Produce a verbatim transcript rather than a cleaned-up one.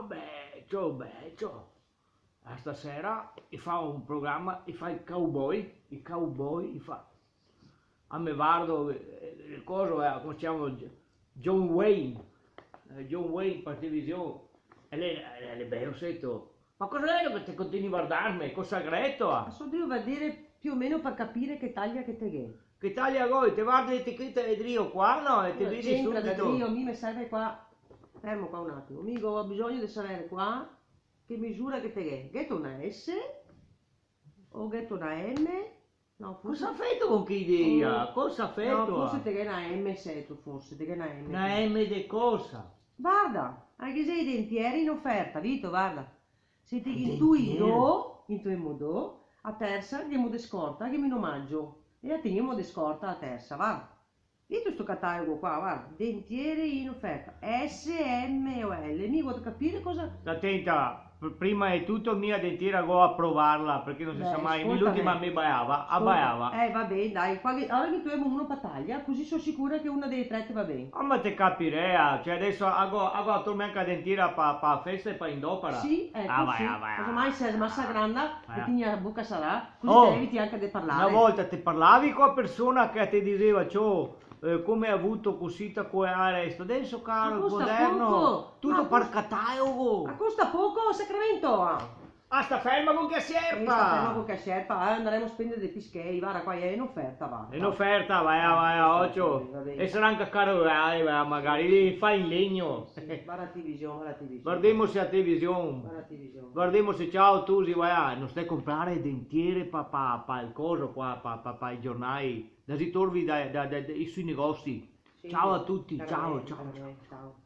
Beh, ciò, beh, ciò. A stasera i fa un programa, i fa i cowboy, i cowboy, i fa. A me vardo, eh, el coso, eh, come se ciama? John Wayne. Eh, John Wayne par television. E l'è, l'è, l'è beo, seto. Ma cosa xe che te continui a vardarme? Cosa greto, ah? Ma so drio vardare più o meno par capire che taia che te ghè. Che taia go? Te vardi l'eticheta de drio qua, no? E te vedi subito. Cosa c'entra da drio? Mi me serve qua. Fermo qua un atimo. Mi go bisogno de saver qua che misura che te ghè. Gheto na S? O gheto na M? No, forse... Cosa feto con che idea? Oh. Cosa feto? No, forse te ghè na M, seto, forse te ghè na M. Na M de cosa? Varda, anca se i dentieri in oferta, vito, varda. Se te ghè dui do, in to modo, a tersa, ghemo de scorta, ghemo in omagio. E a tegnemo de scorta a tersa, varda. Vito sto catalogo qua, varda, dentiere in oferta, S, M o L, mi voio capire cosa... Sta tenta, pr-, prima de tuto mi a dentiera go a provarla, parché no se sa mai, mi l'ultima me baiava, a baiava. Eh, va ben, dai, qua che, alora che trovemo uno par taia, cusì so sicura che una dele tre te va ben. Ah, ma te capirè, ah, cioè, deso a go, a go a torme anca a dentiera pa, pa festa e pa indopara. Sì, eco, sì. Ah, vai, ah, vai, ah, vai. Casomai se la xe masa granda, e ti la boca sarà, cusì te eviti anca de parlare. Oh, na volta te parlavi co a persona che te diseva, ciò, eh, come hai avuto cosita, co el resto. Deso, caro, el moderno, tuto par catalogo. Ma costa poco? Ma costa poco, Sacramento, ah! Ah, sta ferma co che sierpa! Eh, sta ferma co che sierpa, eh, andaremo a spendere de pi schei, varda, qua xe in oferta, varda. In oferta, vai, vai, ocio. Va ben. E sarà anca caro, eh, magari li fa in legno. Sì, varda television, varda television. Vardemo se a television. Varda television. Vardemo se, ciao, tusi, vai, ah, no sta comprare dentiere pa, pa, pa el coso qua, pa, pa, pa i giornai. Dasi torvi da, da, da, da, sui negozi. Sì, ciao a tuti, ciao, ciao, ciao. Ciao.